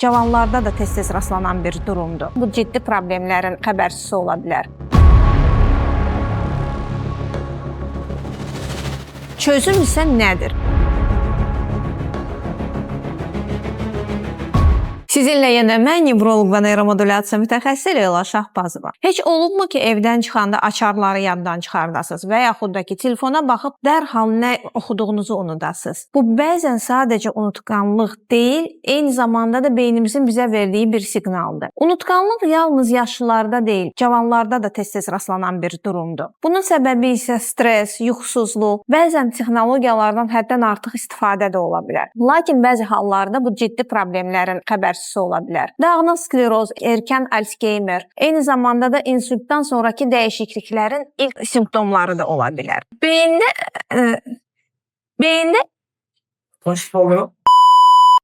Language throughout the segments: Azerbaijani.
Cavanlarda da tez-tez rastlanan bir durumdur. Bu ciddi problemlərin xəbərçisi ola bilər. Çözüm isə nədir? Sizinlə yenə mən nevroloq və neyromodulyasiya mütəxəssisi Leyla Şahbazova. Heç olubmu ki, evdən çıxanda açarları yaddan çıxardasınız və yaxud da ki, telefona baxıb dərhal nə oxuduğunuzu unudasınız? Bu bəzən sadəcə unutqanlıq deyil, eyni zamanda da beynimizin bizə verdiyi bir siqnaldır. Unutqanlıq yalnız yaşlılarda deyil, cavanlarda da tez-tez rastlanan bir durumdur. Bunun səbəbi isə stres, yuxusuzluq, bəzən texnologiyalardan həddən artıq istifadə də ola bilər. Lakin bəzi hallarda bu ciddi problemlərin xəbərçisi ola bilər. Dağınıq skleroz, erkən Alzheimer, eyni zamanda da insultdan sonrakı dəyişikliklərin ilk simptomları da ola bilər. Beyində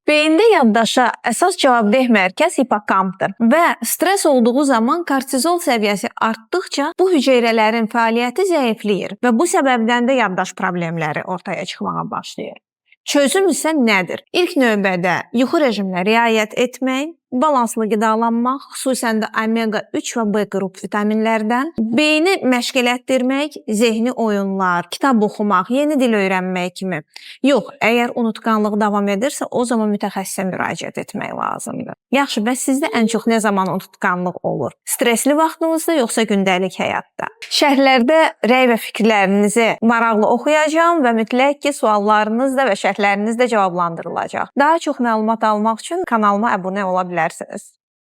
Beyində yaddaşa əsas cavabdeh mərkəz hipokampdır və stres olduğu zaman kortizol səviyyəsi artdıqca bu hüceyrələrin fəaliyyəti zəifləyir və bu səbəbdən də yaddaş problemləri ortaya çıxmağa başlayır. Çözüm isə nədir? İlk növbədə yuxu rejiminə riayət etmək, balanslı qidalanmaq, xüsusən də omega 3 və B qrup vitaminlərdən, beyni məşq elətdirmək, zehni oyunlar, kitab oxumaq, yeni dil öyrənmək kimi. Yox, əgər unutqanlıq davam edirsə, o zaman mütəxəssisə müraciət etmək lazımdır. Yaxşı, bəs sizdə ən çox nə zaman unutqanlıq olur? Stresli vaxtınızda yoxsa gündəlik həyatda? Şərhlərdə rəy və fikirlərinizi maraqlı oxuyacağam və mütləq ki, suallarınız da və şərhləriniz də cavablandırılacaq. Daha çox məlumat almaq üçün kanalıma abunə ola bilərsiniz.